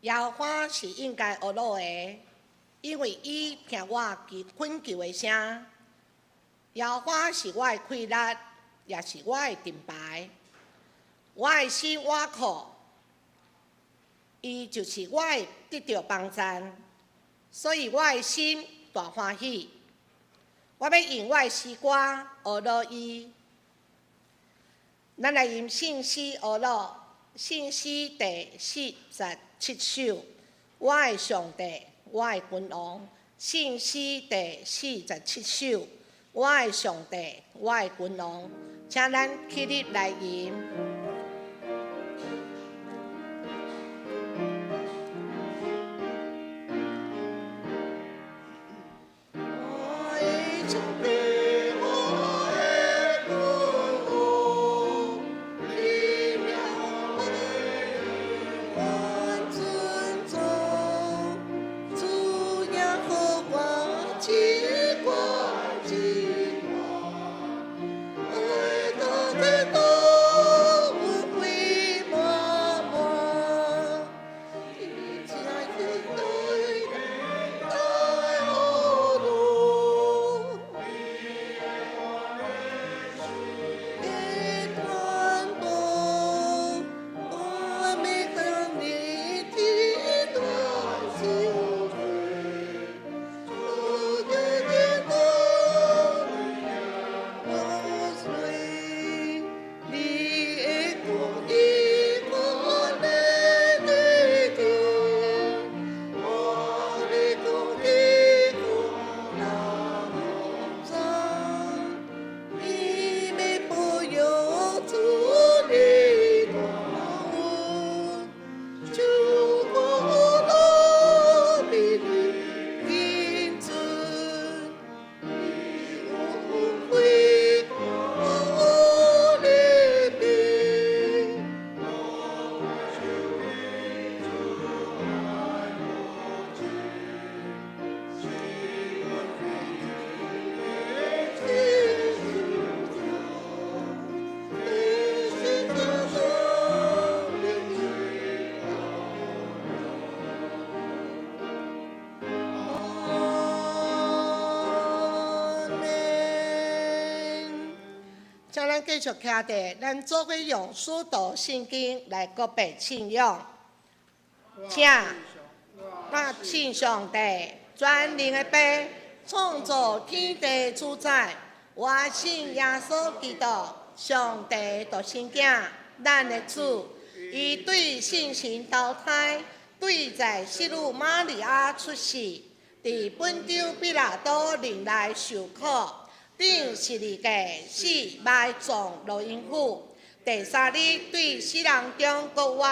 耶和華是應該呵咾的，因為伊聽我祈懇求的聲。耶和華是我的氣力，也是我的盾牌。我的心倚靠，伊就是我的得著幫贊，所以我的心大歡喜。我欲用我的詩歌呵咾伊。咱來吟聖詩呵咾，聖詩第47首，我的上帝，我的君王。聖詩第四十七首，我的上帝，我的君王。請咱起立來吟。我的上帝，我的君王，你名永遠尊崇，主耶和華至高至大，愛到天道恩惠滿滿，你才天對大呵咾。的傳播，我欲向你提斷智慧，主的天道我隨，你的公義我來得見，我的公義我來讚。你欲保佑主的大恩，求我樂比你天尊，你恩惠我的邊。阿門。請咱繼續徛佇，咱做伙用使徒信經來告白信仰。請我信上帝，全能的父，創造天地主宰。我信耶穌基督，上帝獨生囝，咱的主。伊對聖神投胎，對在聖女瑪利亞出世，佇本丟彼拉多任內受苦，釘十字架死埋葬落陰府。第三日對死人中復活，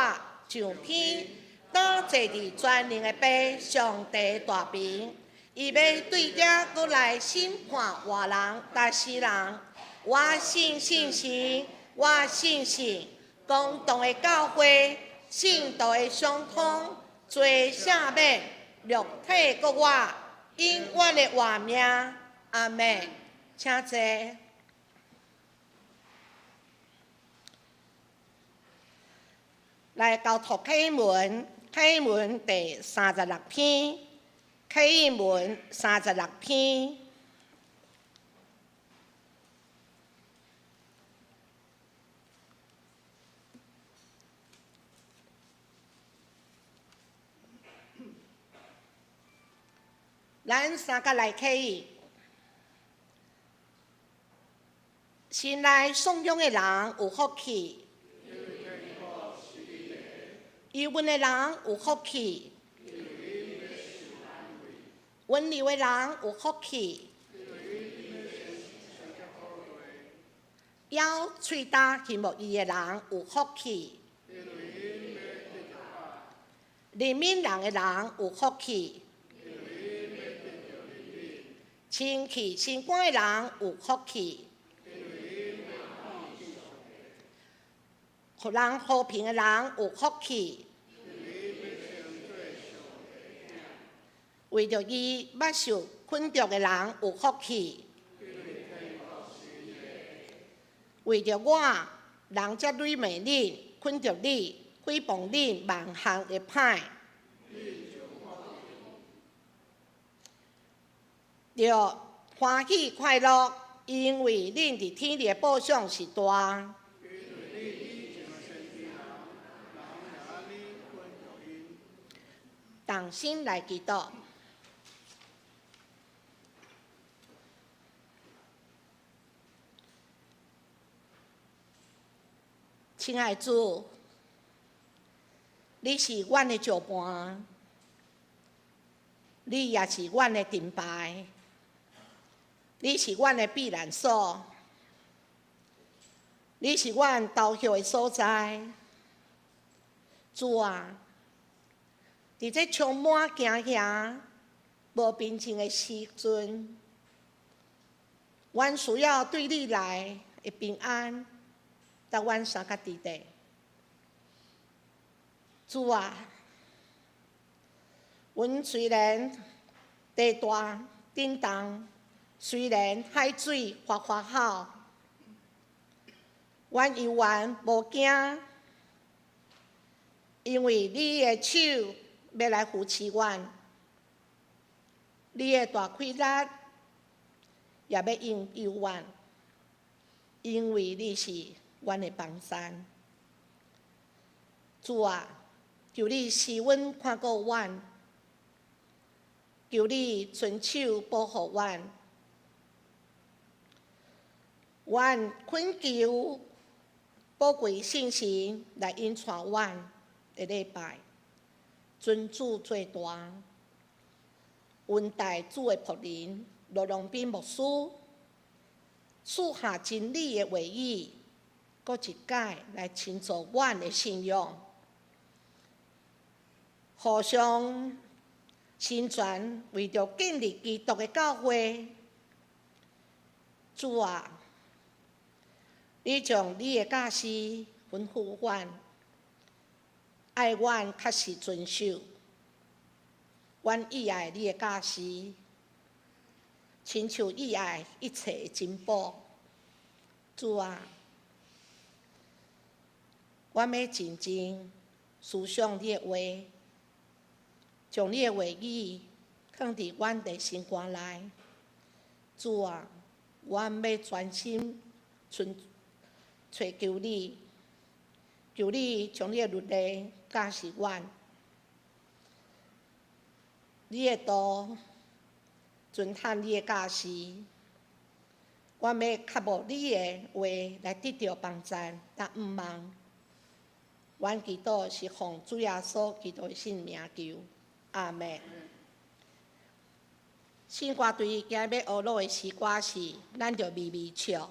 上天，倒坐佇全能的父上帝大爿。伊欲對遮閣來審判活人佮死人。我信聖神，我信聖公同的教會，聖徒的相通，罪赦免，肉體復活，永遠的活命。阿們。請坐。來交託啟文，啟文第36篇，啟文三十六篇。咱三角來啟，神內頌揚的人有福氣，憂悶的人有福氣，溫柔的人有福氣，咬喙焦羨慕伊的人有福氣，憐憫人的人有福氣，清氣心肝的人有福氣，予人和平的人有福氣，為著義捌受捆束的人有福氣，為著我，人才辱罵恁、捆束恁、誹謗恁萬項的歹。著歡喜快樂，因為恁佇天裡的報賞是大。同心來祈禱。親愛主，你是阮的石盤，你也是阮的盾牌，你是阮的避難所，你是阮投靠的所在。主啊，佇這充滿驚嚇、無平靜的時陣，阮需要對你來的平安，佮阮相佮佇咧。主啊，阮雖然地大震動，雖然海水發發吼，阮猶原無驚，因為你的手欲來扶持阮，你的大氣力也欲引誘阮，因為你是阮的幫山。主啊，求你施恩看顧阮，求你伸手保護阮。阮懇求寶貴聖神來引帶阮的禮拜，尊主做大，恩待主的僕人羅龍斌牧師，賜下真理的話語，閣一擺來親造阮的信仰，互相成全，為著建立基督的教會。主啊，你將你的教示吩咐阮，愛阮確實遵守。阮意愛你的教示，親像意愛一切的珍寶。主啊，我欲靜靜思想你的話，將你的話語囥佇阮的心肝內。主啊，阮欲專心尋求你，求你將你的律例教示阮，你的道遵行你的教示，我欲渴慕你的話來得著幫助，佮向望。阮祈禱是奉主耶穌基督的聖名求，阿們。聖歌隊今日欲學錄的詩歌是《咱著微微笑》。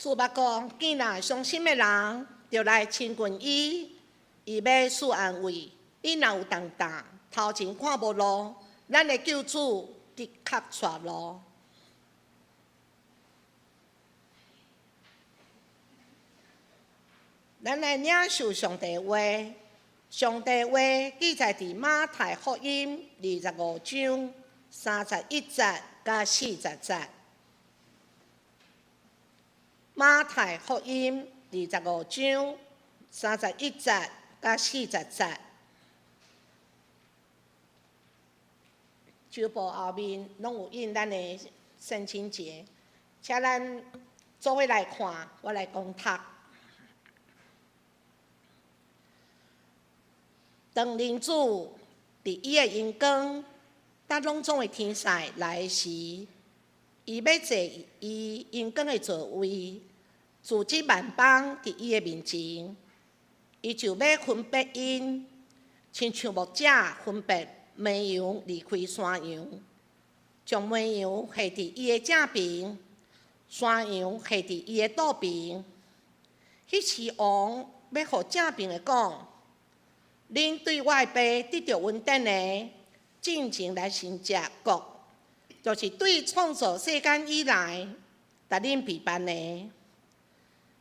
主捌講，見若傷心的人，著來親近伊，伊欲賜安慰。你若有重擔，頭前看無路，咱的救主的確帶路。咱來領受上帝話，上帝話記載佇馬太福音25章31節佮40節。馬太福音二十五章三十一節佮四十節。手簿後面攏有印咱的聖經節，請咱做伙來看，我來講讀。當人子佇伊的榮光，佮攏總的天使來時，伊欲坐伊榮光的座位，組織萬邦佇伊的面前，伊就欲分別𪜶，親像牧者分別綿羊離開山羊，將綿羊繫佇伊的正爿，山羊繫佇伊的倒爿。彼時王欲予正爿的講：恁對我的爸得著恩典的，進前來承接國，就是對創造世間以來，共恁備辦的。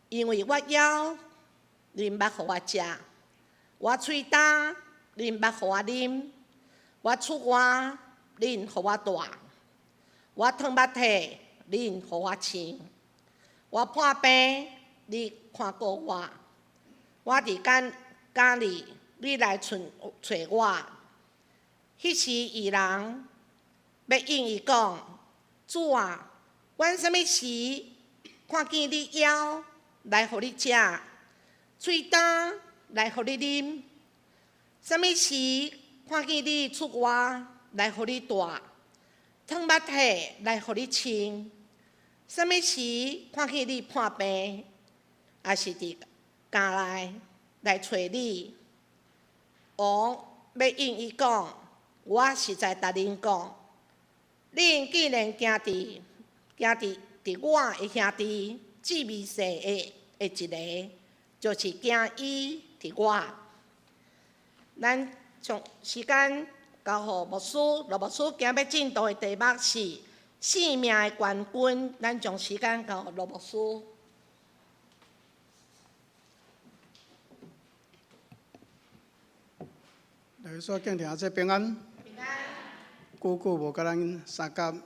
因為我枵，恁捌予我食；我喙焦，恁捌予我啉；我出外，恁予我蹛；我褪目體，恁予我穿；我破病，你看顧我；我佇監監裡，你來揣我。彼時義人欲應伊講：主啊，阮啥物時看見你枵，來予你食；喙焦，來予你啉？啥物時看見你出外，來予你蹛；褪目體，來予你穿？啥物時看見你破病，抑是佇監內來揣你？王欲應伊講：我實在共恁講，恁既然行佇行佇佇我的兄弟至微細的的一个，就是行伊佇我。咱將時間交予牧師，羅牧師今欲進度的題目是性命的冠軍。咱將時間交予羅牧師。來，所敬聽者平安。平安。久久無佮咱相佮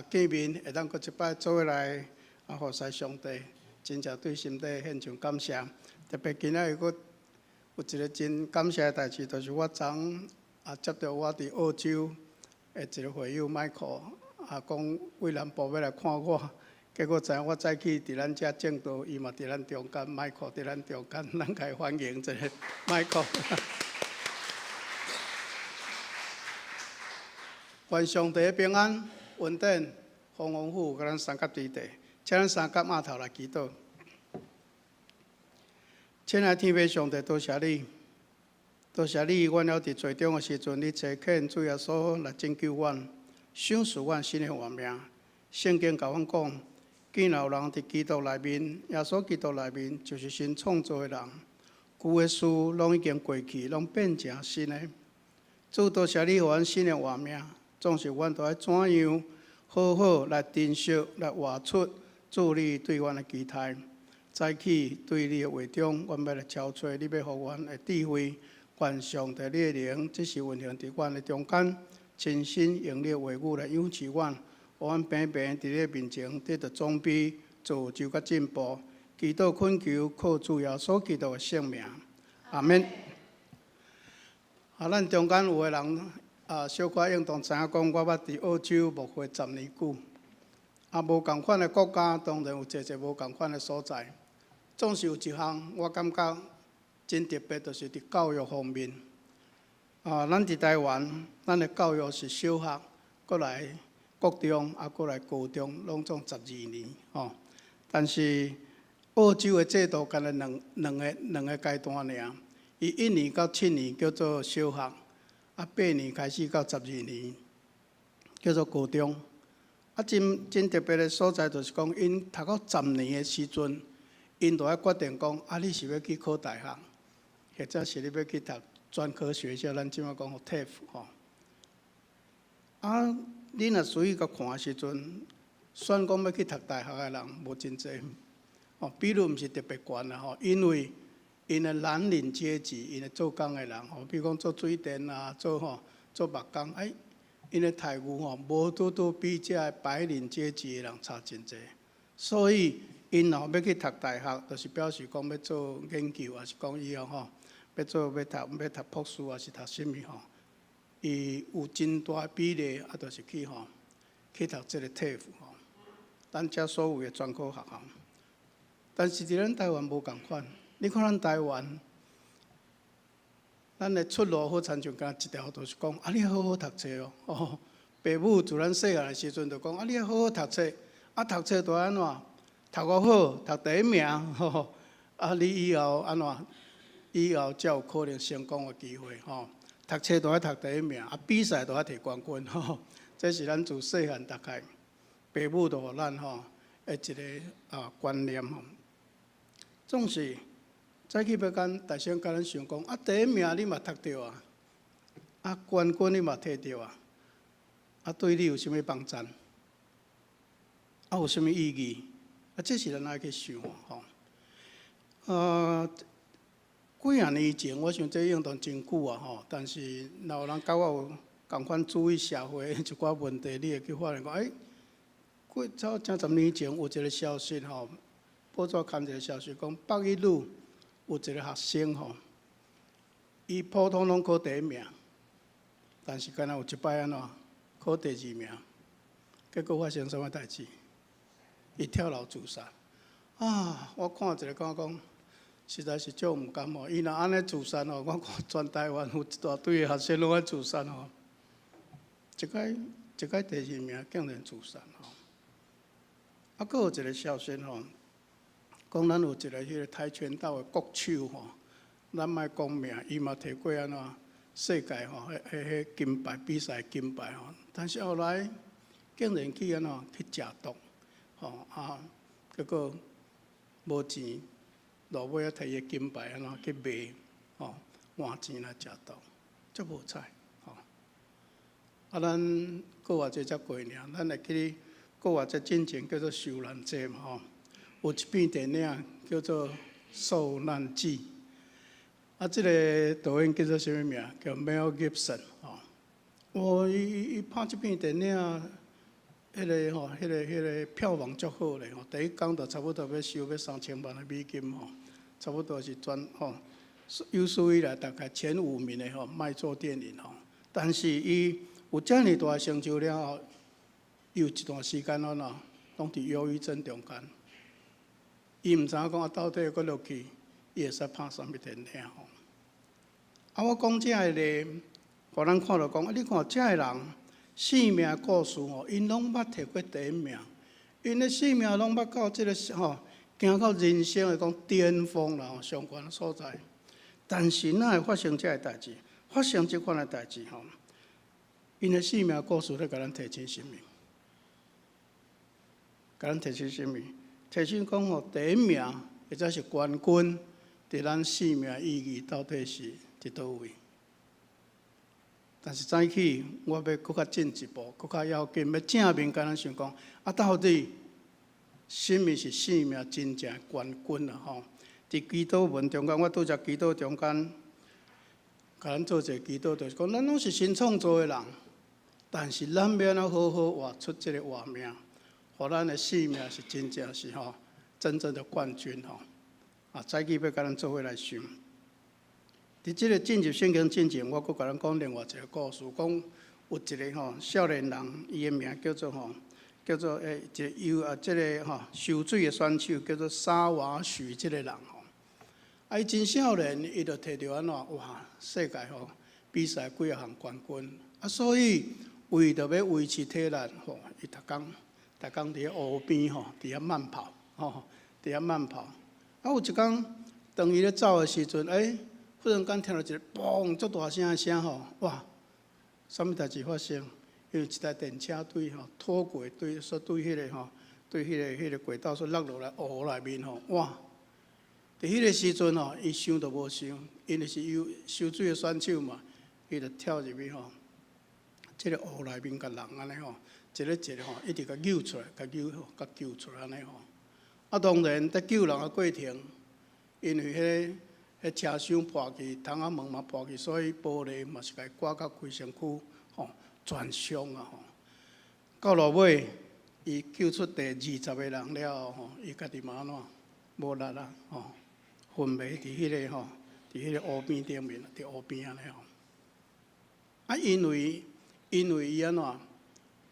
見面，會當閣一擺做伙來服侍上帝，真正對心底獻上感謝。特別今仔日閣有一个真感謝的代誌，就是我昨昏接著我佇澳洲的一个會友邁克講為南部欲來看我，結果知影我早起佇咱遮證道，伊嘛佇咱中間，邁克佇咱中間，咱共伊歡迎一下，邁克。願上帝的平安、恩典、豐豐富富，佮咱相佮佇地，請咱相佮嘜頭來祈禱。親愛天父上帝，多謝你，多謝你，阮猶佇罪中的時陣，你差遣主耶穌來拯救阮，賞賜阮新的活命。聖經共阮講，既然有人佇基督內面，耶穌基督內面，就是新創造的人，舊的事攏已經過去，攏變成新的。主，多謝你予阮新的活命。總是阮著愛怎樣好好來珍惜、來活出主你對阮的期待。早起對你的話中，阮欲來敲揣你欲予阮的智慧。願上帝你的靈，這時運行佇阮的中間，親身用你的話語來養持阮，予阮平平佇你的面前得著裝備、造就佮進步。祈禱懇求，靠主耶穌基督的聖名，阿們。咱中間有的人小可應當知影講，我捌佇澳洲牧會十年久。無仝款的國家，當然有濟濟無仝款的所在。總是有一項，我感覺真特別，就是佇教育方面。咱佇台灣，咱的教育是小學，閣來國中，閣來高中，攏總十二年，吼。但是澳洲的制度，干焦兩個階段爾，伊一年到七年叫做小學。八年開始到十二年，叫做高中。啊，真真特別的所在就是講，𪜶讀到10年的時陣，𪜶就愛決定講，啊，你是欲去考大學，或者是你欲去讀專科學校，咱這馬講 TAFE 吼。啊，你若注意佮看的時陣，選講欲去讀大學的人無真濟，吼，比率毋是特別懸啦吼，因為𪜶的藍領階級，𪜶的做工的人吼，比如講做水電啊，做吼做木工，哎，𪜶的待遇吼，無拄拄比這个白領階級的人差真濟，所以𪜶若欲去讀大學，就是表示講欲做研究，抑是講以後吼，欲做欲讀欲讀博士，抑是讀啥物吼，伊有真大比例啊，就是去吼去讀這个 TAFE 吼，咱遮所謂的專科學校。但是佇咱台灣無仝款，你看咱台灣，咱的出路好親像敢一條，就是講啊，你好好讀冊哦。哦，爸母自咱細漢的時陣就講啊，你愛好好讀冊，啊讀冊就按怎？讀予好，讀第一名，吼，啊你以後按怎？以後才有可能成功的機會，吼。讀冊都愛讀第一名，啊比賽都愛摕冠軍，吼。這是咱自細漢大概爸母就予咱吼的一個啊觀念吼。總是早起欲間大聲共咱想講，啊第一名你嘛讀著啊，啊冠軍你嘛摕著啊，啊對你有啥物幫助？啊有啥物意義？啊這是咱愛去想吼。幾仔年前，我想這應當真久啊吼，但是若有人佮我有仝款注意社會一寡問題，你會去發現講，欸，過早成十年前有一個消息吼，報紙刊一個消息講，北一女有一個學生吼，伊普通攏考第一名，但是敢若有一擺按怎考第二名，結果發生啥物代誌？伊跳樓自殺。啊！我看一下感覺講，實在是足毋甘吼。伊若按呢自殺吼，我看全台灣有一大堆的學生攏愛自殺吼。一擺一擺第二名竟然自殺吼。啊，閣有一個消息吼，講咱有一個彼個跆拳道的國手吼，咱莫講名，伊嘛摕過按怎世界吼，彼彼彼金牌比賽金牌吼，但是後來竟然去按怎去食毒，吼啊，結果無錢，落尾仔摕伊的金牌按怎去賣，吼換錢來食毒，足無彩，吼。啊，咱閣偌濟才過爾，咱會記得閣偌濟進前叫做受難節嘛吼，有一片電影叫做《受難記》，啊，這個導演叫做啥物名？叫 Mel Gibson 吼。哦，伊伊伊拍這片電影，彼個吼，彼個彼個票房足好咧吼，第一工就差不多欲收欲3000萬的美金吼，差不多是全吼有史以來大概前五名的吼賣座電影吼。但是伊有遮爾大成就了後，伊有一段時間攏喏，攏佇憂鬱症中間。伊毋知影講啊，到底閣落去，伊會使拍啥物電影吼？啊，我講這个例，予咱看著講，啊，你看這个人生命故事吼，𪜶攏捌摕過第一名，𪜶的生命攏捌到這個吼，行到人生的講巔峰啦吼，上懸所在。但是哪會發生這个代誌？發生這款的代誌吼，𪜶的生命故事咧共咱提醒啥物？共咱提醒啥物？提醒講吼，第一名或者是冠軍，佇咱生命意義到底是佇佗位？但是早起我欲閣較進一步，閣較要緊，欲正面共咱想講，啊，到底啥物是生命真正的冠軍啊？吼！佇祈禱文中間，我拄才祈禱中間，共咱做一个祈禱，就是講咱攏是新創造的人，但是咱欲按怎好好活出這个活命，予咱的生命是真正是吼真正的冠軍吼！啊，早起欲共咱做伙來想。佇這个進入聖經進前，我閣共咱講另外一个故事，講有一个吼少年人，伊的名叫做吼，叫做欸一個游啊，這个吼泅水的選手叫做沙瓦許這个人吼。啊，伊真少年，伊就摕著按怎哇，世界吼比賽幾仔項冠軍。啊，所以為著欲維持體力吼，伊逐工逐工佇河邊吼，佇遐慢跑吼，佇遐慢跑。啊，有一工當伊咧走的時陣，欸，忽然間聽著一个嘣，足大聲的聲吼，哇！啥物代誌發生？因為一台電車對吼脫軌對說對彼個吼對彼個軌道說落落來湖內面吼，哇！佇彼個時陣吼，伊想都無想，因為是游游水的選手嘛，伊就跳入去吼，這个湖內面共人按呢吼，一个一个吼，一直共救出來，共救吼，共救出來按呢吼。啊，當然佇救人的過程，因為彼個車廂破去，窗仔門嘛破去，所以玻璃嘛是共伊颳甲規身軀吼全傷啊吼。到落尾，伊救出第20個人了後吼，伊家己嘛按怎無力啊吼，昏迷佇彼個吼，佇彼個湖邊頂面，佇湖邊按呢吼。啊，因為伊按怎，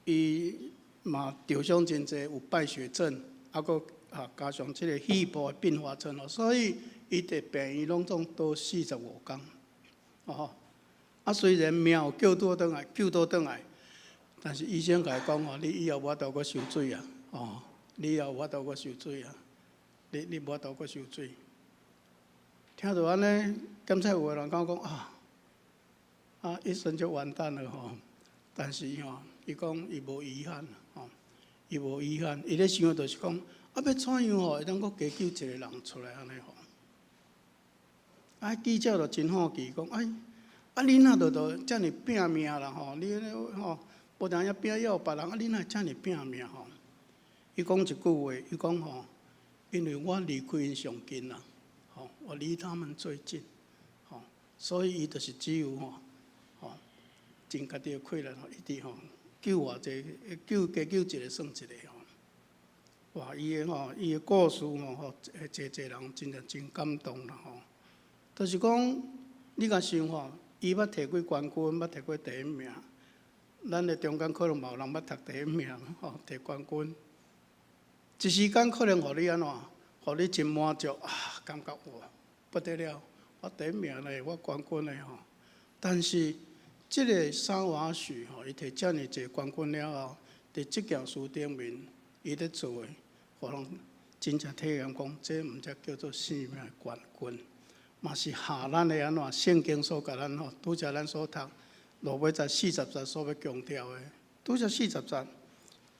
伊嘛受傷真濟，有敗血症，啊，閣啊加上這个肺部的併發症哦，所以伊佇病院攏總倒45工，哦。啊，雖然命有救倒轉來，救倒轉來，但是醫生共伊講吼，你以後無法度閣游水啊，哦，你以後無法度閣游水啊，你無法度閣游水。聽著按呢，檢測有的人講講啊，啊，一生就完蛋了吼。但是吼，伊講伊無遺憾吼，伊無遺憾，伊咧想的就是講，啊，欲怎樣吼，會當閣加救一個人出來按呢吼。啊，記者就真好奇，講哎，啊，你若著遮爾拚命啦吼？你吼，無但遐拚，猶有別人，啊，你哪會遮爾拚命吼？伊講一句話，伊講吼，因為我離開𪜶上近啦，吼，我離他們最近，吼，所以伊就是只有吼，吼，盡家己的氣力吼，一直吼救偌濟，救加救一個算一個吼。哇！伊的吼，伊的故事吼，予濟濟人真正真感動啦吼。就是講，你若想吼，伊捌提過冠軍，捌提過第一名。咱的中間可能嘛有人捌讀第一名吼，提冠軍。一時間可能予你按怎，予你真滿足啊，感覺哇不得了，我第一名咧，我冠軍咧吼。但是這个沙瓦許吼，伊提遮爾濟冠軍了後，佇這件事頂面，伊咧做的，予人真正體驗講，這毋才叫做生命的冠軍，嘛是合咱的按怎聖經所共咱吼，拄才咱所讀落尾節四十節所欲強調的，拄才四十節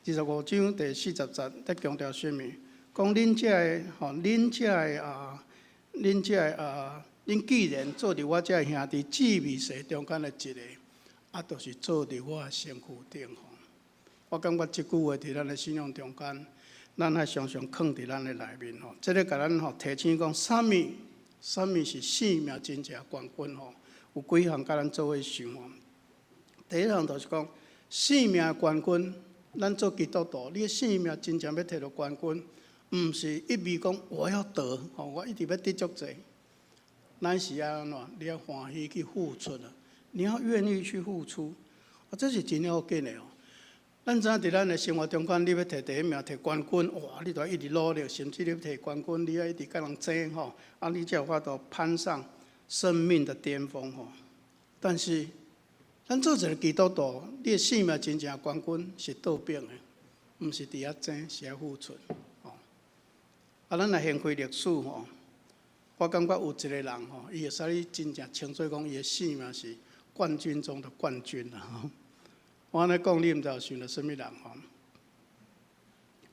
，25章第四十節咧強調啥物？講恁遮的吼，恁遮的啊，恁遮的啊，恁既然做佇我遮的兄弟姊妹細中間的一个，啊，就是做佇我的身軀頂吼。我感覺這句話佇咱的信仰中間，咱愛常常囥佇咱的內面吼。這个共咱吼提醒講，啥物？啥物是生命真正冠軍吼？有幾項共咱做伙想吼。第一項就是講，生命冠軍，咱做基督徒，你的生命真正欲提著冠軍，毋是一味講我要得，吼，我一直欲得足濟。咱是按怎？你要歡喜去付出啊！你要願意去付出，啊，這是真要緊的哦。咱知影佇咱的生活中間，你欲提第一名、提冠軍，哇！你著愛一直努力，甚至你欲提冠軍，你愛一直共人爭吼，啊，你才有法度攀上生命的巔峰吼。但是，咱做一个基督徒，你的生命真正冠軍是倒反的，毋是佇遐爭，是愛付出吼。啊，咱來掀開歷史吼，我感覺有一個人吼，伊會使你真正稱做講伊的生命是冠軍中的冠軍啦吼。我按呢講，你毋知有想著啥物人吼？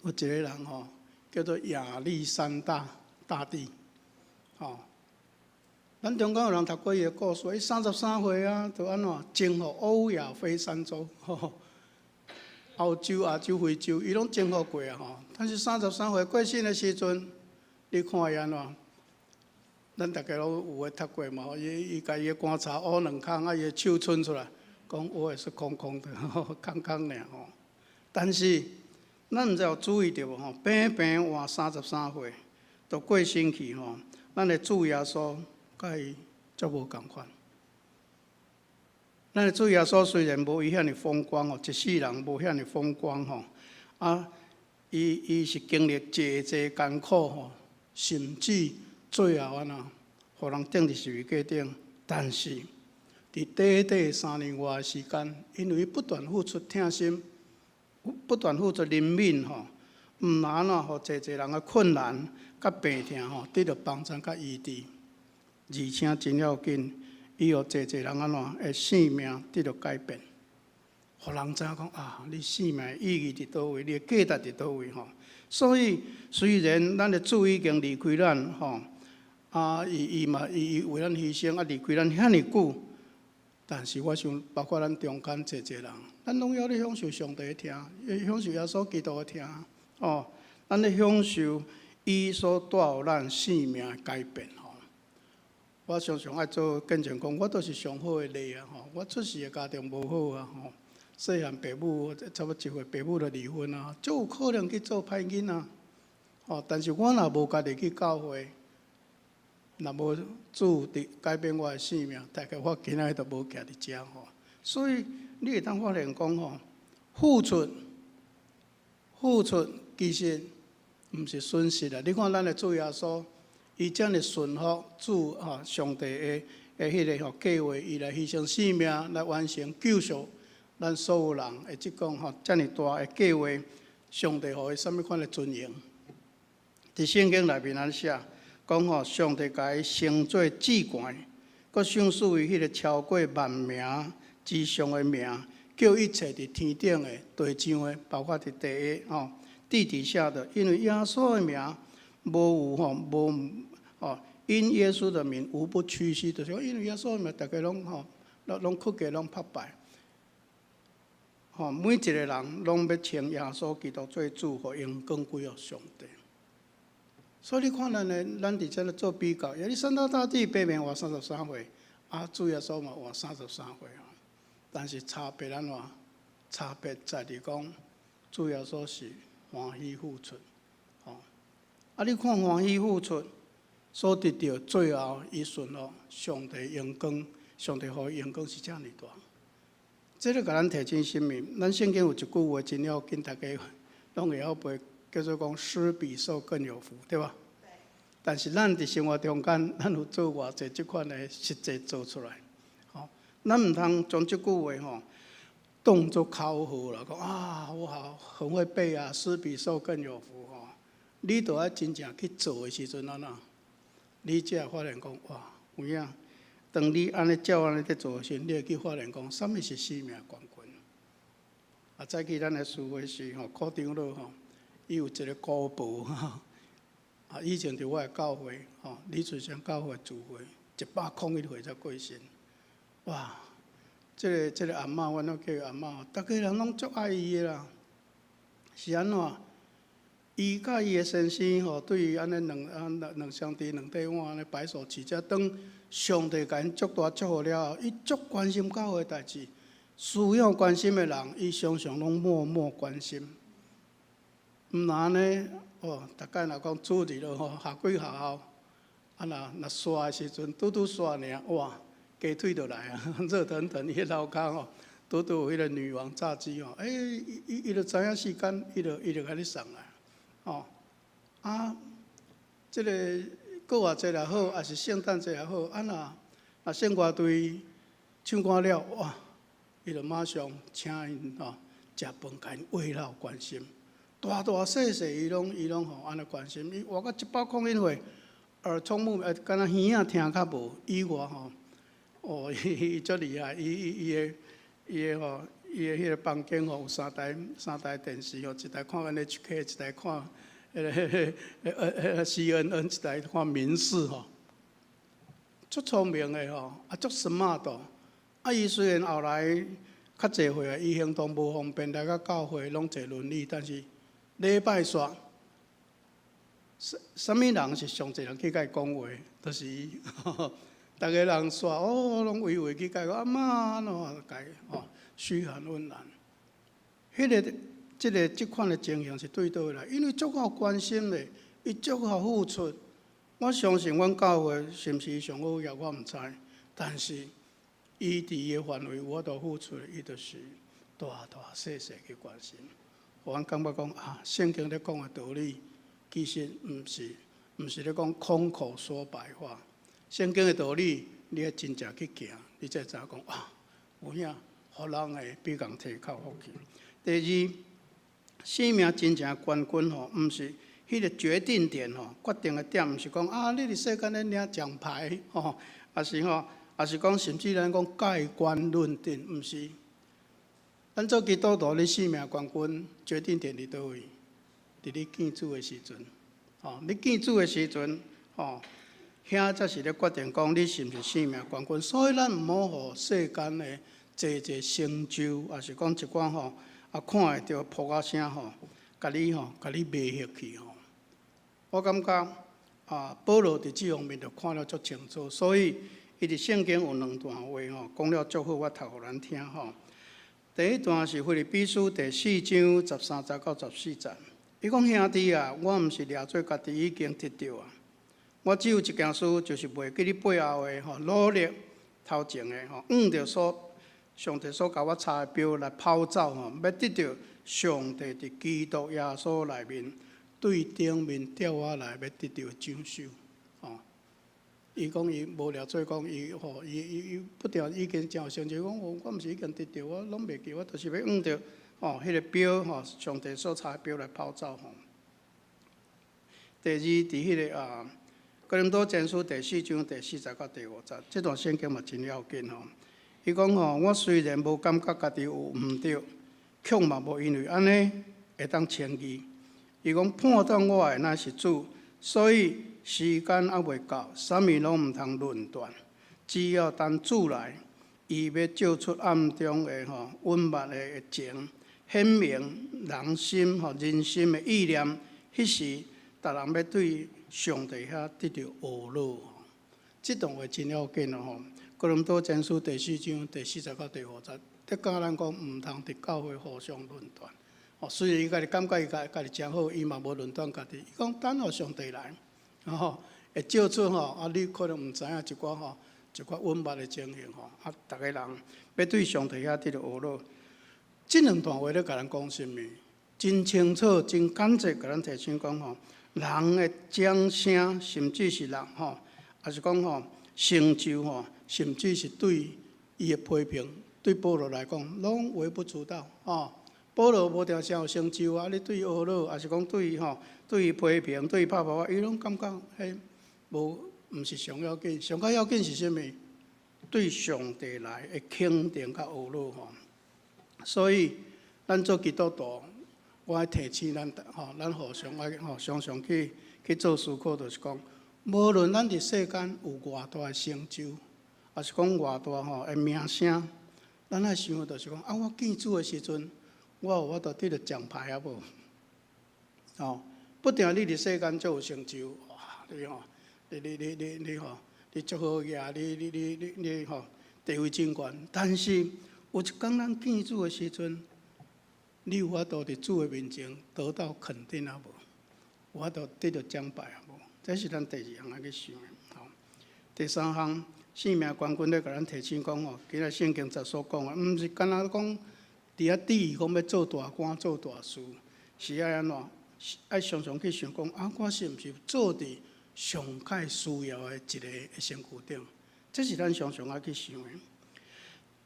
有一個人吼，叫做亞歷山大大帝，吼。咱中間有人讀過伊的故事，伊33歲啊，就按怎征服歐亞非三洲，歐洲、亞洲、非洲，伊攏征服過啊吼。但是三十三歲過身的時陣，你看伊按怎？咱逐家攏有的讀過嘛？伊共伊的棺材挖兩空，啊，伊的手伸出來，講我也是空空的，空空爾吼。但是咱毋知有注意著無吼？平平活三十三歲，就過身去吼。咱的主耶穌佮伊足無仝款。咱的主耶穌雖然無伊遐爾風光吼，一世人無遐爾風光吼，啊，伊是經歷濟濟艱苦吼，甚至最後按怎，予人釘佇十字架頂。但是，佇短短3年外的時間，因為不斷付出疼心，不斷付出憐憫吼，毋但按怎，予濟濟人的困難佮病痛吼，得著幫助佮醫治，而且真要緊，伊予濟濟人按怎的性命得著改變。予人知影講啊，你生命意義佇佗位，你的價值佇佗位吼。所以雖然咱的主已經離開咱吼，啊，伊伊嘛伊伊為咱犧牲，啊離開咱遐爾久，但是我想，包括咱中間濟濟人，咱攏猶咧享受上帝的疼，享受耶穌基督的疼，哦，咱咧享受伊所帶予咱生命的改變吼。我常常愛做見證講，我都是上好的例啊！吼，我出世的家庭無好啊！吼，細漢爸母差不多一歲，爸母就離婚啊，足有可能去做歹囡仔。吼，但是我若無家己去教會，若無主佇改變我的生命，大概我今仔日都無徛佇遮吼。所以你會當發現講吼，付出，付出其實毋是損失啊！你看咱的主耶穌，伊遮爾順服主吼上帝的的彼个吼計劃，伊來犧牲性命來完成救贖咱所有人的這講吼遮爾大的計劃，上帝予伊啥物款的尊榮？佇聖經內面按呢寫，講吼上帝共伊升做至懸，閣賞賜伊彼个超過萬名之上的名，叫一切佇天頂的、地上的，包括佇地下吼、地底下的，因為耶穌的名，無有吼無吼，因耶穌的名無不屈膝，就是講因為耶穌的名，逐家攏吼，攏攏屈膝攏拍拜，吼，每一個人攏欲稱耶穌基督做主，予榮光歸予上帝。所以你看咱的，咱佇這咧做比較，亞歷山大大帝白面活33歲，啊，主耶穌嘛活三十三歲啊。但是差別按怎？差別在於講，主耶穌是歡喜付出，吼。啊！你看歡喜付出所得著最後，伊順服上帝榮光，上帝予伊榮光是遮爾大。這個共咱提醒啥物？咱聖經有一句話真要緊，逐家攏會曉背，叫做講施比受更有福，對吧？對。但是咱佇生活中間，咱有做偌濟這款的實際做出來？吼，咱毋通將這句話吼當做口號啦，講啊，我好很會背啊，施比受更有福吼。你著愛真正去做的時陣，按怎？你才會發現講哇，有影。當你按呢照按呢佇做的時陣，你會去發現講，啥物是生命冠軍？啊，早起咱的司會是吼，柯長老吼，伊有一個姑婆，啊，以前佇我的教會吼，李春香教會聚會，101歲才過身。哇！這个這个阿嬤，阮攏叫伊阿嬤，逐家人攏足愛伊的啦。是按怎？伊佮伊的先生吼，對按呢兩啊兩兩相豬兩塊碗按呢白手起家，當上帝共𪜶足大祝福了後，伊足關心教會代誌，需要關心的人，伊常常攏默默關心。毋若按呢哦，逐擺若講主日咯吼，下幾學校，啊若若煞的時陣，拄拄煞爾，哇，雞腿就來啊，熱騰騰，伊彼樓跤吼，拄拄有彼个女王炸雞吼，欸，伊伊伊就知影時間，伊就伊就共你送來。吼，啊，這个過活節也好，抑是聖誕節也好，啊若若聖歌隊唱歌了，哇，伊就馬上請𪜶吼食飯，共𪜶慰勞關心，大大細細伊攏伊攏吼按呢關心。伊活到101歲，耳聰目明，敢若耳仔聽較無，以外吼，哦，伊伊足厲害，伊伊伊的伊的吼，伊的彼个房間吼有三台三台電視吼，一台看 NHK，一台看彼个彼个彼个 CNN，一台看民視吼，足聰明的吼，啊足 smart。啊，伊雖然後來較濟歲啊，伊行動無方便，來到教會攏坐輪椅，但是禮拜煞，啥啥物人是上濟人去共伊講話，就是伊。逐家人煞哦，攏圍圍去共伊講阿嬤按怎共伊吼噓寒問暖。彼个、這个、這款的情形是對佗位來？因為足夠關心的，伊足夠付出。我相信阮教會是毋是上好業，我毋知。但是伊佇伊的範圍有法度付出，伊就是大大細細去關心。予阮感覺講啊，聖經咧講的道理，其實毋是毋是咧講空口說白話。聖經的道理，你愛真正去行，你才會知影講啊，有影，予人會比共提較福氣。第二，生命真正冠軍吼，毋是彼个決定點吼，決定的點，毋是講啊，你佇世間咧領獎牌吼，抑是吼，抑是講甚至咱講蓋棺論定，毋是。咱做基督徒，你性命冠軍決定點佇佗位？佇你見主的時陣，吼，你見主的時陣，吼，遐才是咧決定講你是毋是性命冠軍。所以咱毋好予世間的濟濟成就，抑是講一寡吼，啊看會著噗仔聲吼，共你吼，共你迷惑去吼。我感覺啊，保羅佇這方面就看了足清楚，所以伊佇聖經有兩段話吼，講了足好，我讀予咱聽吼。第一段是腓立比書第四章十三節到十四節，伊講兄弟啊，我毋是掠做家己已經得著啊，我只有一件事，就是袂記你背後的吼，努力頭前的吼，向著所上帝所共我插的標來跑走吼，欲得著上帝佇基督耶穌內面對頂面召我來，欲得著獎賞吼。伊講伊無掠做講伊吼，伊伊伊不定已經真有成就，講我毋是已經得著，我攏袂記，我就是欲向著吼，彼個標吼，上帝所插的標來跑走吼。第二，佇彼個啊，哥林多前書第四章第四節到第五節，這段聖經嘛真要緊吼。伊講吼，我雖然無感覺家己有毋對，卻嘛無因為按呢會當稱義。伊講判斷我的乃是主，所以時間猶未到，啥物攏毋通論斷。只要等主來，伊欲照出暗中的吼隱密的情，顯明人心吼人心的意念。彼時，逐人欲對上帝遐得著呵咾。這段話真要緊哦吼。哥林多前書第四章第四節到第五節，咧教咱講毋通佇教會互相論斷。哦，雖然伊家己感覺伊家家己誠好，伊嘛無論斷家己。伊講等予上帝來，吼，會照出吼，啊，你可能毋知影一寡吼，一寡隱密的情形吼，啊，逐个人欲對上帝遐得著呵咾。這兩段話咧共咱講啥物？真清楚、真簡潔，共咱提醒講吼，人的掌聲，甚至是人吼，抑是講吼成就吼，甚至是對伊的批評，對保羅來講，攏微不足道吼。保羅無定啥有成就啊！你對伊呵咾，抑是講對伊吼，對伊批評，對伊拍破，伊攏感覺彼無毋是上要緊，上較要緊是啥物？對上帝來的肯定佮呵咾吼。所以，咱做基督徒，我愛提醒咱吼，咱互相愛吼，常常去去做思考，就是講，無論咱佇世間有偌大的成就，抑是講偌大吼的名聲，咱愛想就是講，啊，我見主的時陣，我有法度得著獎牌啊無？吼，不定你佇世間足有成就，哇！你吼，你你你你你吼，你足好額，你你你你你吼，地位真懸。但是有一工咱見主的時陣，你有法度佇主的面前得到肯定啊無？有法度得著獎牌啊無？這是咱第二項愛去想的。吼，第三項，性命冠軍咧，共咱提醒講吼，今仔聖經節所講的，毋是干焦講佇遐志意講欲做大官、做大事，是愛按怎？愛常常去想講，啊，我是毋是做佇上蓋需要的一个身軀頂？這是咱常常愛去想的。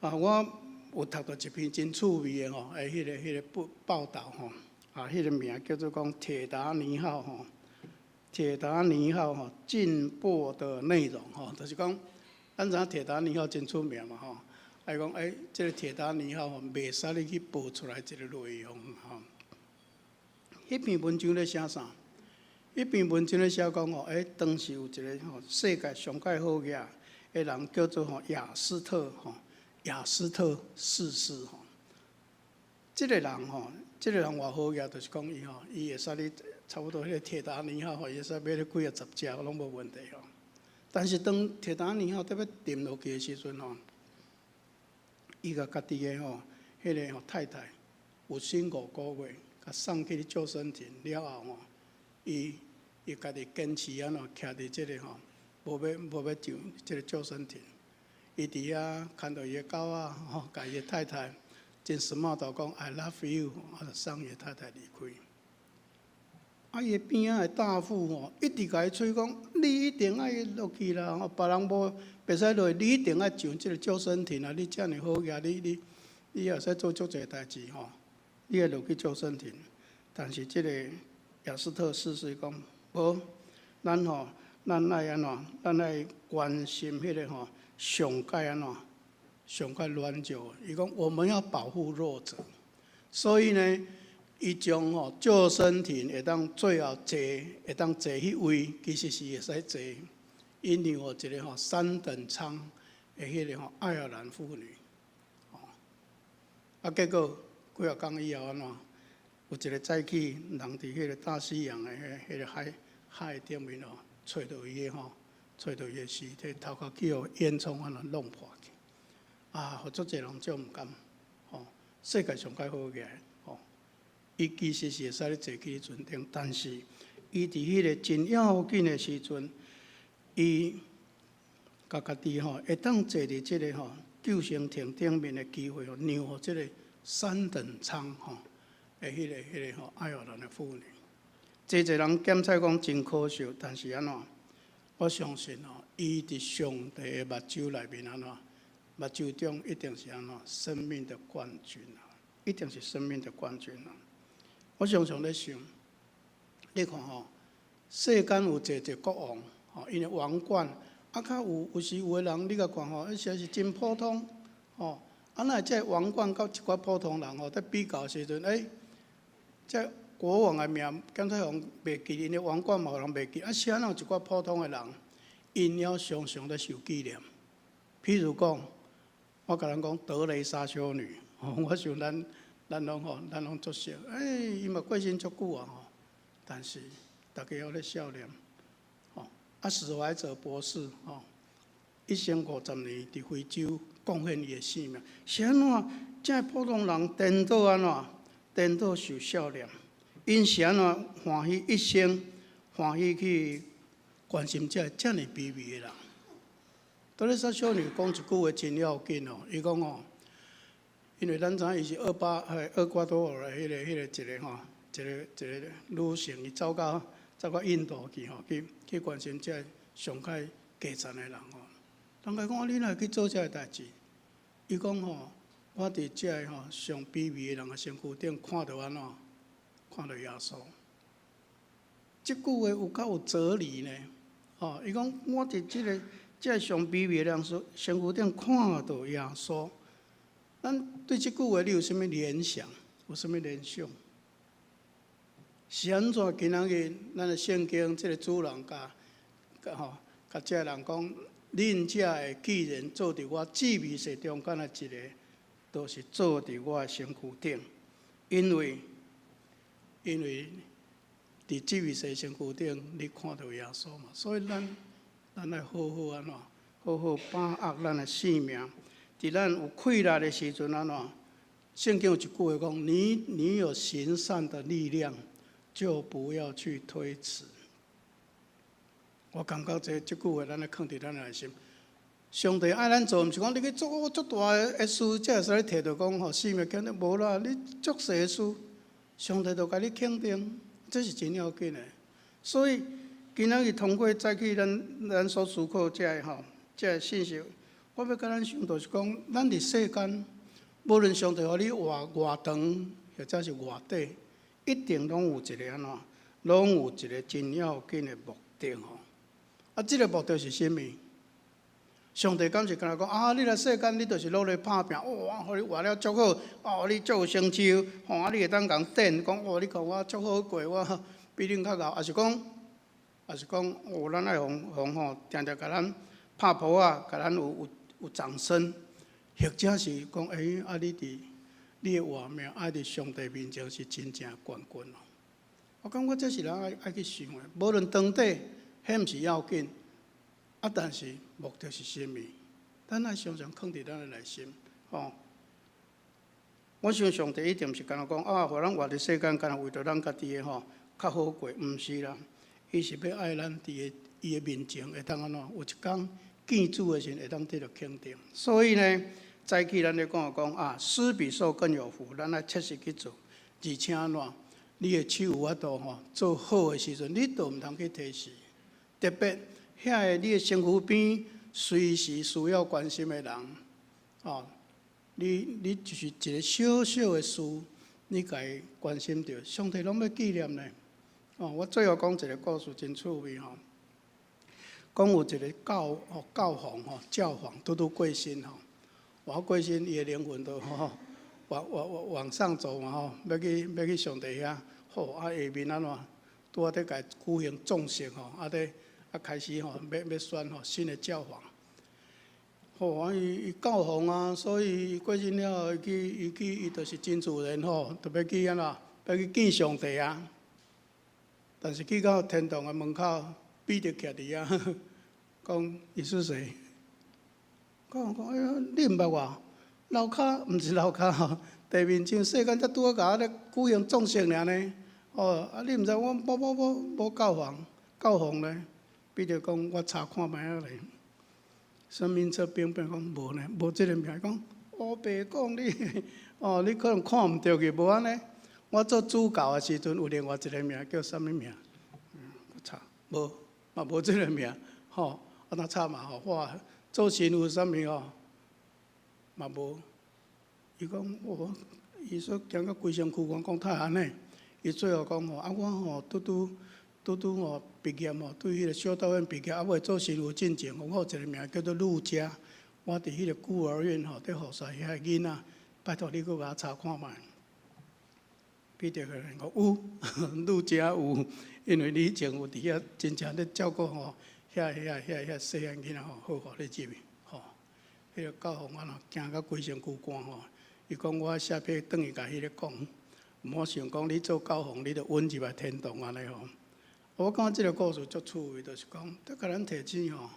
啊，我有讀著一篇真趣味的吼，欸，彼个彼个報報導吼，啊，彼个名叫做講鐵達尼號吼，鐵達尼號吼禁播的內容吼，就是講，咱知影鐵達尼號真出名嘛吼，啊伊講欸，這个鐵達尼號吼，袂使你去播出來這個內容吼。彼篇文章咧寫啥？彼篇文章咧寫講吼，欸，當時有一個吼世界上蓋好額的人叫做吼雅斯特吼，雅斯特四世吼。這個人吼，這個人偌好額，就是講伊吼，伊會使你差不多彼個鐵達尼號吼，伊會使買咧幾仔十隻攏無問題吼。但是當鐵達尼號欲沉落去的時陣吼，伊共家己的吼，彼個吼太太有身五個月，共送去救生艇了後吼，伊伊家己堅持按怎徛佇這個吼，無欲上這個救生艇。伊佇遐牽著伊的狗仔吼，共伊的太太真 smart 講 I love you，啊，就送伊的太太離開。啊，伊的邊仔的大副吼，一直共伊催講，你一定愛落去啦，吼，別人無袂使落去，你一定愛上這個救生艇啊！你遮爾好額，你你你也會使做足濟代誌吼，你愛落去救生艇。但是這個亞斯特四世講，無，咱吼，咱愛按怎？咱愛關心彼個吼，上蓋按怎？上較軟弱。伊講我們要保護弱者，所以呢，伊將吼救生艇會當最後坐，會當坐彼位，其實是會使坐。𪜶讓予一個吼三等艙的彼個吼愛爾蘭婦女，吼，啊結果幾仔工以後按怎？有一個早起人佇彼個大西洋的彼個海頂面哦，揣著伊的吼，揣著伊的屍體，頭殼去予煙囪按怎弄破去，啊，予足濟人足毋甘，吼，世界上較好起來，吼，伊其實是會使咧坐去船頂，但是伊佇彼個真要緊的時陣，伊共家己吼會當坐佇這個吼救生艇頂面的機會吼，讓予這個三等艙吼的彼個吼愛爾蘭的婦女。濟濟人檢查講真可惜，但是按怎？我相信吼，伊佇上帝的目睭內面按怎？目睭中一定是按怎？生命的冠軍啊！一定是生命的冠軍啊！我常常咧想，你看吼，世間有濟濟國王，吼，𪜶的王冠，啊，較有有時有的人，你共看吼，實在是真普通，吼，啊，若這王冠佮一寡普通人吼，佇比較時陣，欸，這國王的名，敢若予人袂記，𪜶的王冠嘛予人袂記，啊，是按怎有一寡普通的人，𪜶了常常咧受紀念。譬如講，我共咱講德雷莎修女，我想咱攏吼，咱攏足熟，欸，伊嘛過身足久啊吼，但是逐家猶咧數念，吼，啊，史懷哲博士吼，一生50年佇非洲貢獻伊的性命，是按怎？這普通人顛倒按怎？顛倒受數念，𪜶是按怎歡喜一生歡喜去關心這遮爾卑微的人？德蕾莎修女講一句話真要緊哦，伊講哦，因為咱知影伊是厄瓜多爾的彼個一個吼，一個女性，伊走到印度去吼，去關心這上較低層的人吼。人家講你哪會去做這个代誌？伊講吼，我佇這个吼上卑微的人的身軀頂看著按怎？看著耶穌。這句話有夠有哲理呢。吼，伊講我佇這個上卑微的人身軀頂看著耶穌。咱對這句話你有啥物聯想？有啥物聯想？是按怎？今仔日咱的聖經，這個主人共吼，共這个人講，恁遮的既然做佇我至微細中間的一个，都是做佇我的身軀頂，因為佇至微細身軀頂，你看著耶穌嘛，所以咱愛好好按怎，好好把握咱的性命。佇咱有氣力的時陣，按怎？聖經有一句話講：你有行善的力量，就不要去推辭。我感覺這句話，咱愛囥佇咱內心。上帝愛咱做，毋是講你去做足大的事，才會使提著講吼，性命肯定無啦。你足細的事，上帝就共你肯定，這是真要緊的。所以今仔日通過早起咱所思考這个吼，這个信息，我欲共咱想就是講，咱佇世間，無論上帝予你活偌長，或者是偌短，一定攏有一个按怎，攏有一個真要緊的目的吼。啊，這個目的是啥物？上帝敢是干焦講啊？你來世間，你就是努力拍拚，哇，予你活了足好，哦，你足有成就，吼，啊，你會當共讚講，哦，你看我足好過，我比恁較𠢕，抑是講，哦，咱愛予予吼，定定共咱拍噗仔，共咱有掌聲，或者是講，欸，啊，你佇你的活命，愛佇上帝面前是真正冠軍哦。我感覺這是咱愛去想的，無論長短，彼毋是要緊。啊！但是目的是啥物？咱愛常常囥佇咱的內心，吼。我想上帝一定毋是干焦講啊，予咱活佇世間，干焦為著咱家己的吼較好過，毋是啦。伊是欲愛咱佇個伊的面前會當按怎？有一工見主的時陣會當得著肯定。所以呢，早起咱咧講講啊，施比受更有福，咱愛切實去做，而且按怎？你的手有法度吼做好的時陣，你都毋通去推辭。特別遐个你的身軀邊隨時需要關心的人，哦，你就是一個小小的事，你共伊關心著，上帝攏欲紀念呢。哦，我最後講一個故事，真趣味吼。講有一個教皇吼，教皇拄拄過身吼，活過身，伊的靈魂就吼往往往往上走嘛吼，欲去上帝遐。好，啊下面按怎？拄仔佇共舉行葬式吼，啊佇啊開始吼，欲選吼新的教皇。吼，啊伊伊教皇啊，所以伊過身了後，伊去伊就是真自然吼，就欲去按怎？欲去見上帝啊。但是去到天堂的門口，彼得徛佇遐，講你是誰？講講哎呀，你毋捌我？樓跤毋是樓跤吼，地面上世間才拄仔共我咧舉行葬式爾呢。哦，啊你毋知我某某某某教皇，教皇咧？彼得講我查看覓仔咧。生命冊邊邊講無呢，無這個名。講烏白講你，哦，你可能看毋著去，無按呢。我做主教的時陣有另外一個名叫啥物名？我查無，嘛無這個名，吼，啊那查嘛吼，我做神父啥物吼，嘛無。伊講我，伊說行到規身軀，講講太按呢。伊最後講吼，啊我吼拄拄拄拄吼畢業吼，對彼個修道院畢業，啊未做神父進前，我有一個名叫做路加，我佇彼個孤兒院吼，佇服侍遐個囡仔，拜託你閣共我查看覓。彼得個人講有，路加有，因為你以前有佇遐真正咧照顧吼，遐遐遐遐細漢囡仔吼，好予你入去吼。彼個教皇啊，驚到規身軀汗吼，伊講我寫批轉去共彼個講，毋好想講你做教皇，你就穩入來天堂按呢吼。我感覺這個故事足趣味，就是講，得共咱提醒吼，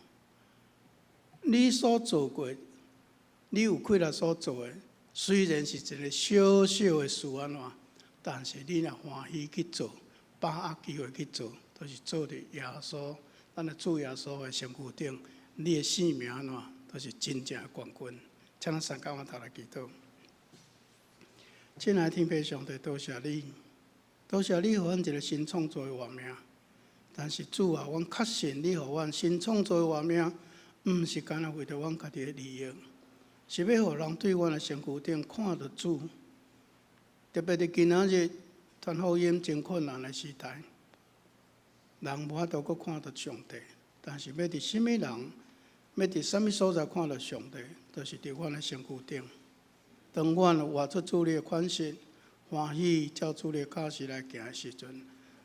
你所做過，你有氣力所做的，雖然是一個小小的事按怎，但是你若歡喜去做，把握機會去做，就是做佇耶穌，咱的主耶穌的身軀頂，你的性命按怎，都是真正的冠軍。請咱三甲我頭來祈禱。親愛的天父上帝，多謝你，多謝你予阮一個新創造的活命。但是主啊，阮確信你予阮新創造的活命，毋是干焦為著阮家己的利益，是欲予人對阮的身軀頂看著主。特別佇今仔日傳福音真困難的時代，人無法度閣看著上帝，但是欲佇啥物人，欲佇啥物所在看著上帝，就是佇阮的身軀頂。當阮活出主你的款式，歡喜照主你的教示來行的時陣，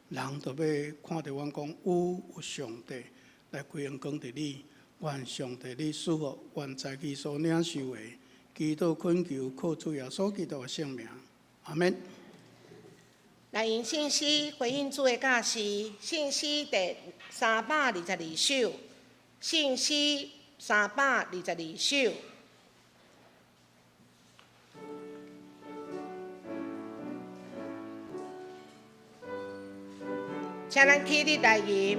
人就欲看著阮講有上帝來歸榮光佇你，願上帝你賜福，願在其所領受的，祈禱懇求靠主耶穌基督的聖名，阿們。來用聖詩回應主的教示，聖詩第322首，聖詩322首。請咱起立來吟。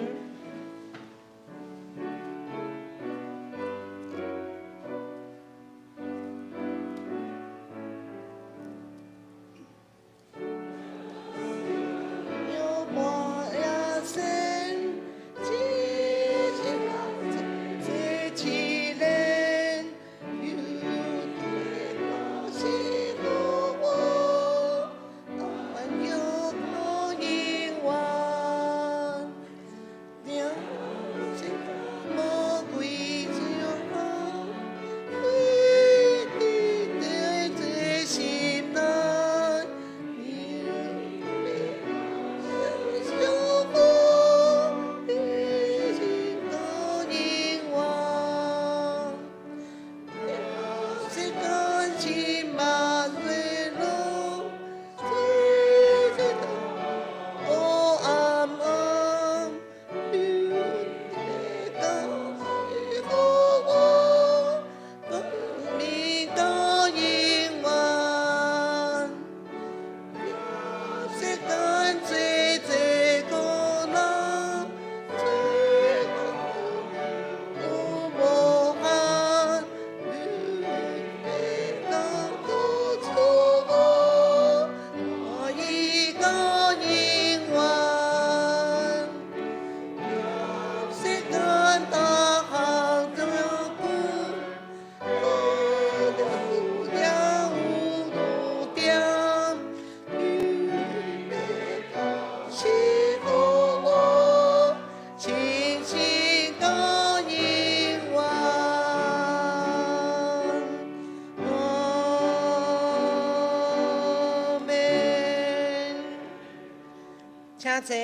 請坐。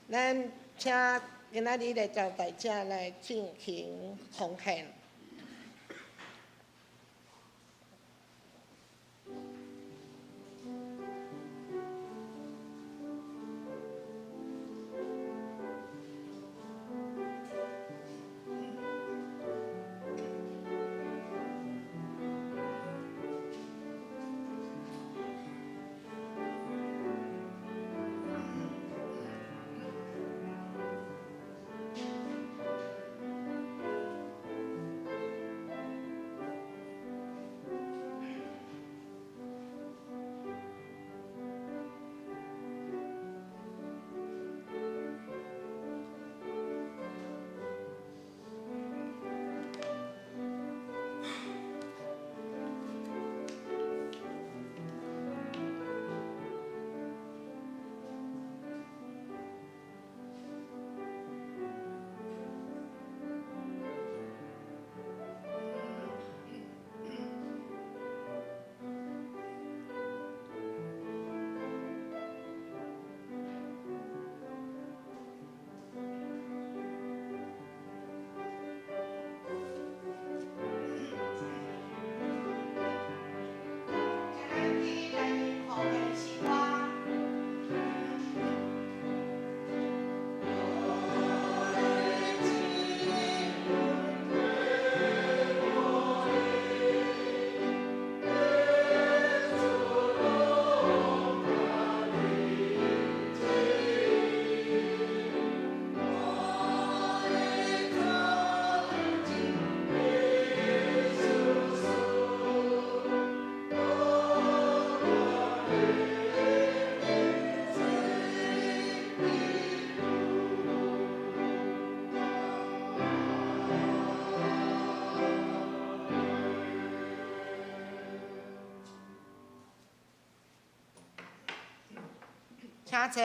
咱請今仔日的招待者來進行奉獻。請坐。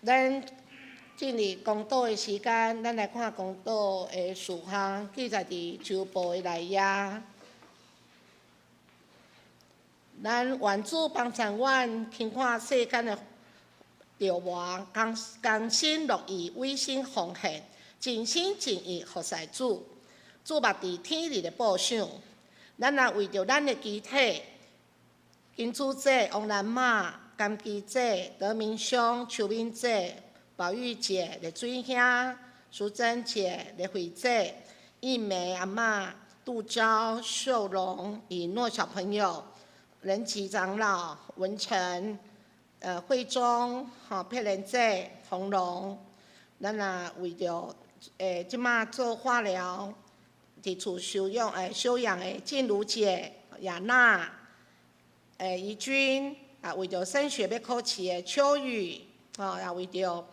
咱進入公禱的時間，咱來看公禱的事項，記載佇周報的內頁。咱願主幫助阮，輕看世間的著磨，甘心樂意委身奉獻，盡心盡意服侍主。注目佇天日的報賞。咱若為著咱的肢體，金珠姐、王蘭媽、甘基姐、德明兄、秋敏姐、寶玉姐、麗水兄、淑珍姐、麗慧姐、應梅阿嬤、杜嬌、秀榮、以諾小朋友、仁吉長老、文成、慧中、佩蓮姐、紅龍，咱若為著這馬做化療，佇厝休養休養的靜茹姐、雅娜。怡君啊，為著升學欲考試的秋雨，吼，也為著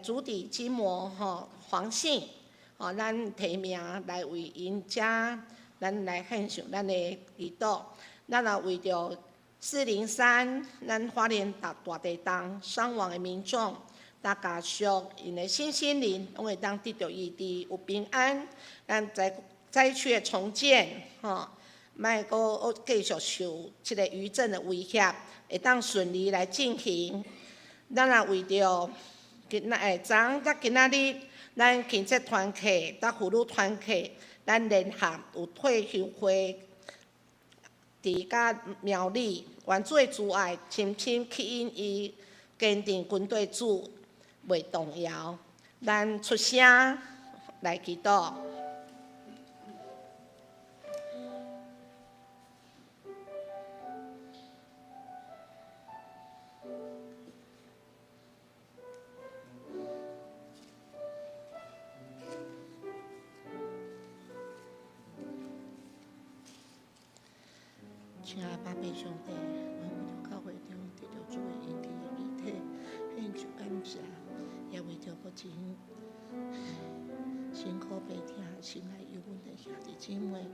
足底筋膜吼黃信，吼，咱提名來為𪜶遮，咱來獻上咱的祈禱。咱也為著403咱花蓮大地震傷亡的民眾，大家屬𪜶的身心靈攏會當得著醫治，有平安。咱災區的重建，吼。莫閣繼續受這个餘震的威脅，會當順利來進行。咱也為著今仔昨昏佮今仔日，咱慶節團契佮婦女團契，咱聯合有退休會，佇佮苗栗，願主的慈愛深深吸引伊，堅定跟綴主，袂動搖。咱出聲來祈禱。親愛的爸上帝，阮為著教會中得著主的醫治的肢體，獻上感謝，也為著目前辛苦病疼、心內憂悶的兄弟姊妹，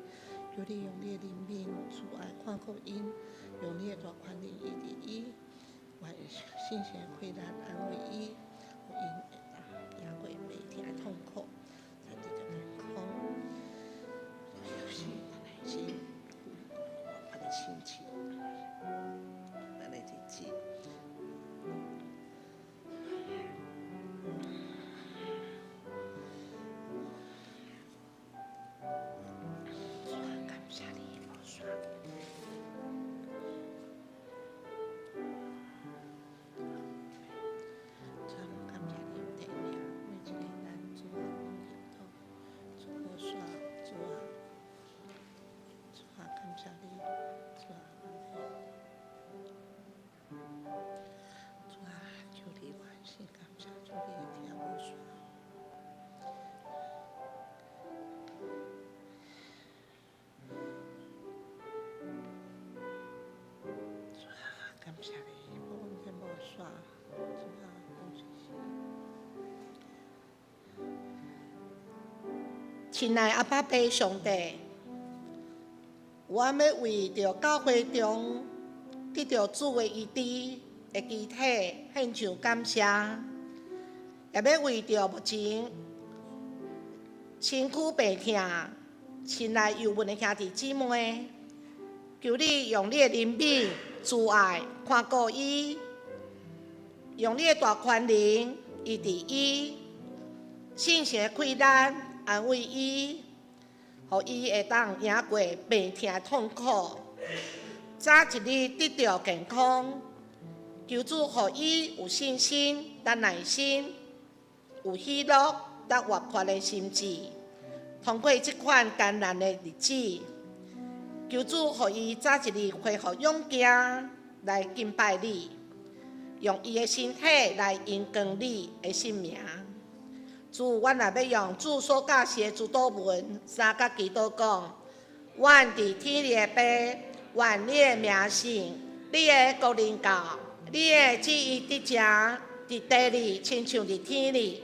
求你用你的憐憫、慈愛看顧𪜶，用你的大權能醫治伊，願信心的氣力安慰伊，予𪜶會當贏過病疼的痛苦，才得著健康。謝你，我真無煞，真正親愛阿爸父上帝，我欲為著教會中得著主的醫治的肢體獻上感謝，也欲為著目前身軀病痛、心內憂悶的兄弟姊妹，求你用你的憐憫、慈愛看顧伊，用你的大權能醫治伊，聖神的氣力安慰伊，予伊會當贏過病痛的痛苦，早一日得著健康。求主予伊有信心、佮耐心，有喜樂、佮活潑的心志，通過這款艱難的日子。求主予伊早一日恢復勇健來敬拜你，用伊的身體來榮光你的聖名。主，阮若欲用主所教示的主禱文，三角祈禱講：阮佇天裡的父，願你的名聖，你的國臨到，你的旨意得成，佇地裡親像佇天裡。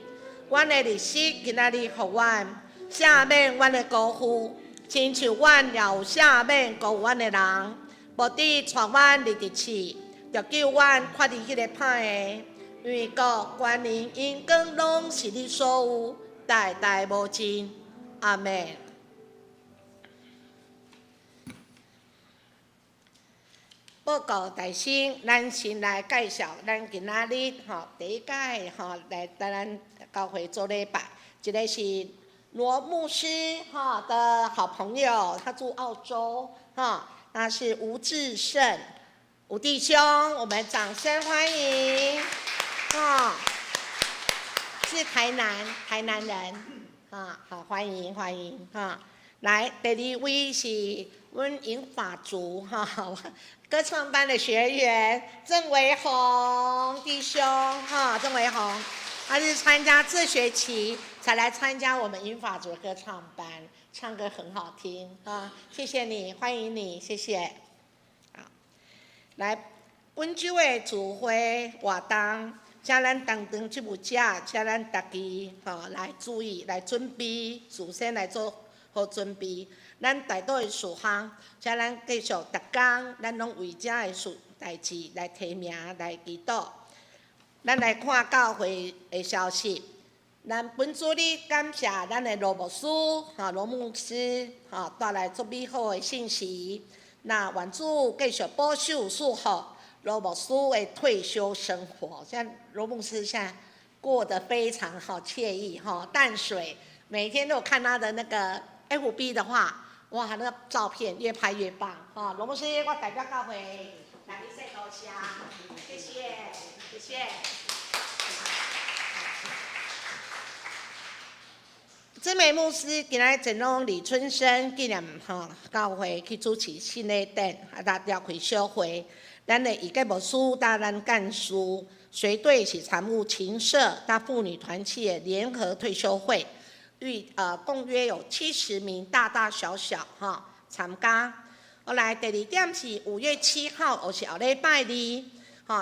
阮的日食今仔日予阮，赦免阮的過負，親像阮也有赦免過負阮的人，無得帶阮入佇試，著救阮脫離彼个歹的。因為國、權能、榮光攏是你所有，代代無盡。阿們。報告大師，咱先來介紹咱今仔日吼第一屆吼來台咱教會做禮拜，一個是羅牧師吼的好朋友，他住澳洲哈，那是吳志勝吳弟兄，我們掌聲歡迎。啊，是台南人，啊，好歡迎歡迎哈。來，第二位是阮銀髮族哈歌唱班的學員鄭維宏弟兄哈，鄭維宏，他是參加這學期才來參加我們銀髮族歌唱班，唱歌很好聽啊，謝謝你，歡迎你，謝謝。好，來本週的聚會活動，請咱當當職務者，請咱大家吼來注意，來準備，事先來做好準備。咱大多的事項，請咱繼續逐工，咱攏為遮的事代誌來提名來祈禱。咱來看教會的消息。咱本主日感謝咱的羅牧師，哈羅牧師，哈帶來足美好的信息。那願主繼續保守祝福羅牧師的退休生活。像羅牧師現在過得非常好，愜意哈。淡水每天都有看他的那個 FB 的話，哇，那個照片越拍越棒哈。羅牧師，我代表教會來你說多謝，謝謝，謝謝。姊妹牧師今日前往李春生紀念吼教會去主持聖禮典，啊，來召開小會。咱的一個牧師擔任幹事，隨隊是常務琴社佮婦女團契的聯合退休會，預共約有70名大大小小哈參加。後來第二點是5月7號，就是後禮拜二，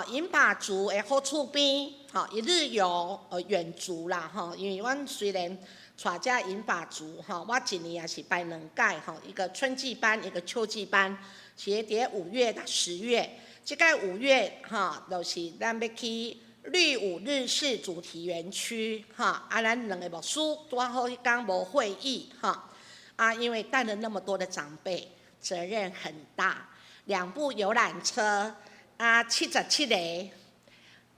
吼銀髮族的好厝邊，吼一日遊遠足啦吼，因為阮雖然帶遮銀髮族吼，我一年也是排兩屆吼，一個春季班，一個秋季班，是佇5月到10月。這屆五月吼，就是咱欲去綠舞日式主題園區哈，啊，咱兩個牧師拄好彼工無會議哈，啊，因為帶了那麼多的長輩，責任很大，兩部遊覽車啊，77個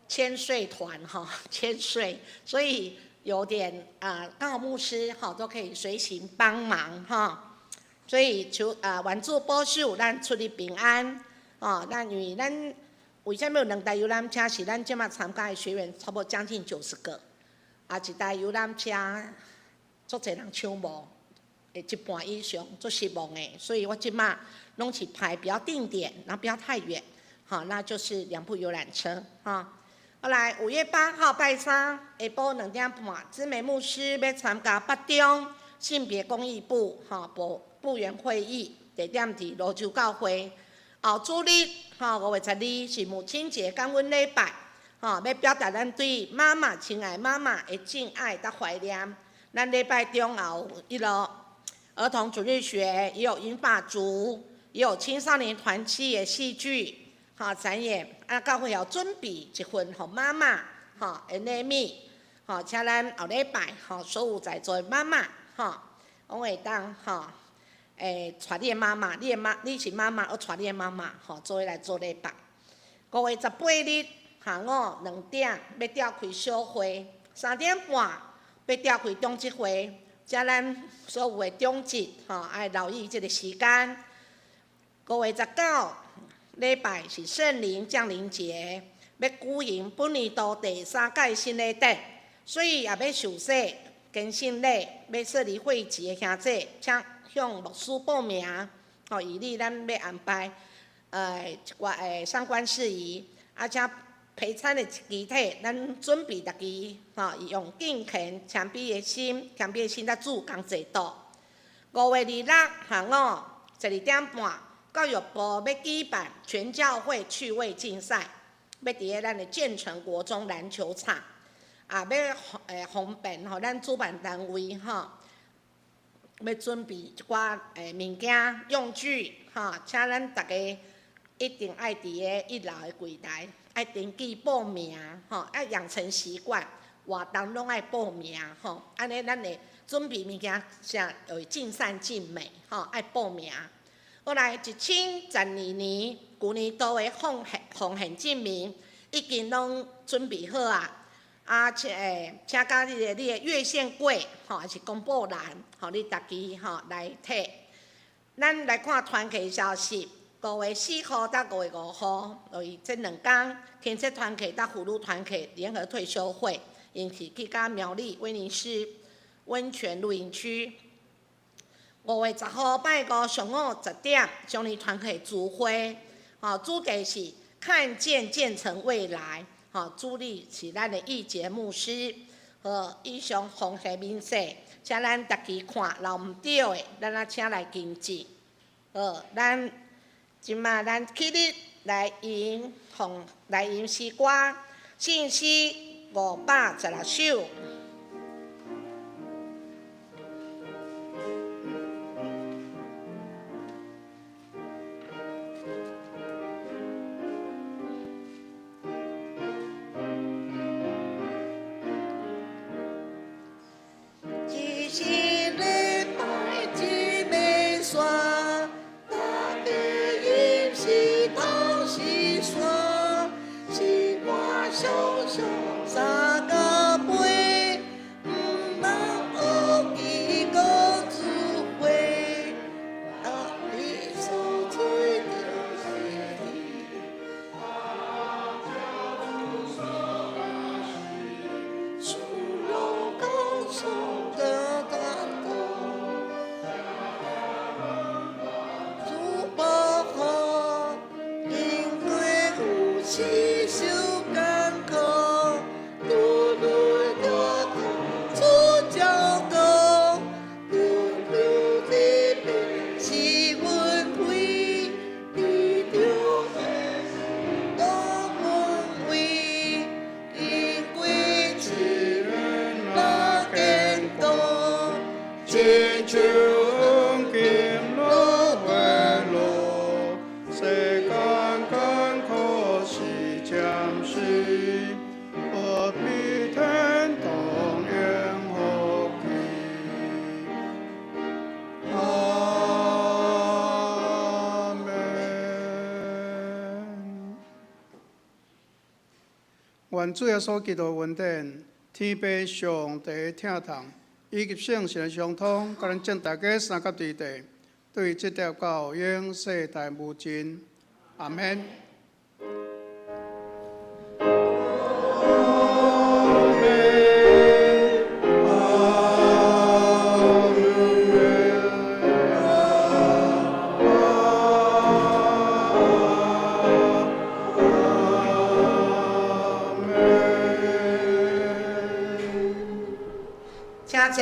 千歲團哈，千歲，所以有點啊，剛好牧師哈都可以隨行幫忙哈，所以求啊，願主保守咱出入平安。哦，咱因為咱為啥物有兩台遊覽車？是咱這馬參加的學員差不多將近90個，啊，一台遊覽車足濟人搶無，會一半以上足失望的，所以我這馬攏是排比較定點，然後不要太遠，好，那就是兩部遊覽車，哈。後來5月8號拜三下晡2點半，姊妹牧師欲參加北中性別公益部哈部部員會議，地點佇蘆洲教會。后主日吼，5月12是母亲节感恩礼拜，吼，欲表达咱对妈妈、亲爱妈妈的敬爱佮怀念。咱礼拜中也有彼落儿童主日学，也有银发族，也有青少年团契的戏剧，吼，展演。啊，教会要准备一份予妈妈，吼的礼物，吼，请咱后礼拜，吼，所有在座的妈妈，吼，拢会当，吼，带你的妈妈，你的妈，你是妈妈，我带你的妈妈，吼，做伙来做礼拜。5月18日下午2点欲召开小会，3点半欲召开长执会，请咱所有的长执，吼，爱留意这个时间。5月19礼拜是圣灵降临节，欲举行本年度第三届圣礼典，所以也欲受洗、坚信礼，欲设立会籍的兄弟，请向牧师报名，吼，以利咱欲安排，一寡相关事宜，啊，请陪餐的肢体，咱准备家己，吼，用敬虔、谦卑的心，谦卑的心来主工济桌。5月26下午12点半，教育部欲举办全教会趣味竞赛，欲伫咧咱的建成国中篮球场，啊，欲方便予咱主办单位吼，欲准备一寡物件用具吼，请咱逐家一定爱伫咧一楼的柜台爱登记报名吼，爱养成习惯，活动拢爱报名吼，按呢咱的准备物件才会尽善尽美吼，爱报名。过来1012年旧年度的奉献奉献证明已经拢准备好啊，啊，请佮你的月线柜吼，抑是公布栏，予你家己吼来提。咱来看团契消息，5月4号到5月5号，就是这两工，天设团契佮妇女团契联合退修会，𪜶是去到苗栗威尼斯温泉露营区。5月10号拜五上午10点，少年团契聚会，吼，主题是看见建成未来，吼，主理是咱的义杰牧师。好，以上奉献明细，请咱逐家看，若毋对的，咱仔请来更正。好，咱这马咱起立来吟奉来吟诗歌，圣诗516首。一时礼拜一暝山，大家饮食同是山，是我常常三更杯，毋通学记阁聚会，啊，你所做就是你。主荣高颂的担当，主保护，因过有时受艰苦，拄拄着主教导，拄拄这边是阮开，伫中当阮位，经过试炼若坚固，一树黄金落花落，世间艰苦是暂时，何必天堂永福气。阿们。愿主耶稣基督恩典、天父上帝疼痛，以及圣神的相通，佮咱众大家三甲对地，对这条到永世代无尽。阿们。阿们，阿们。请坐。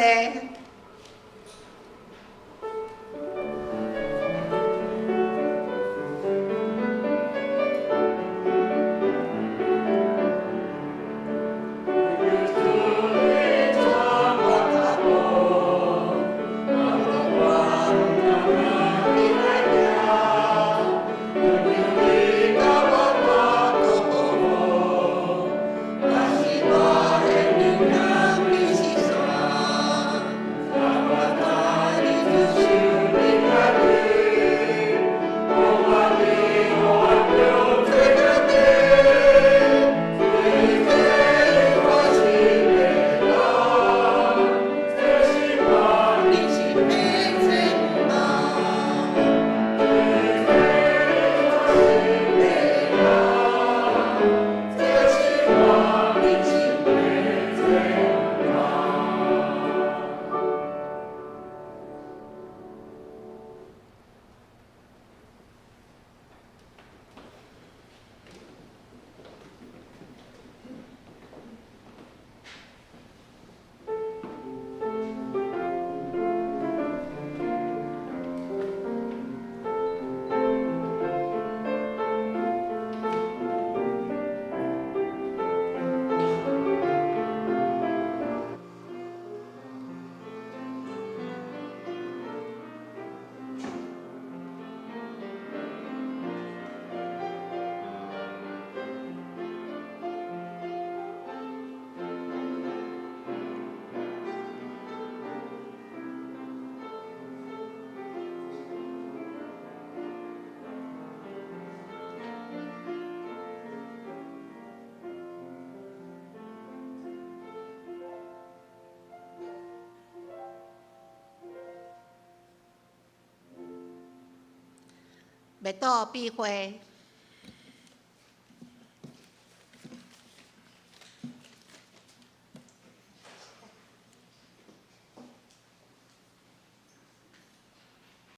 欲倒比會。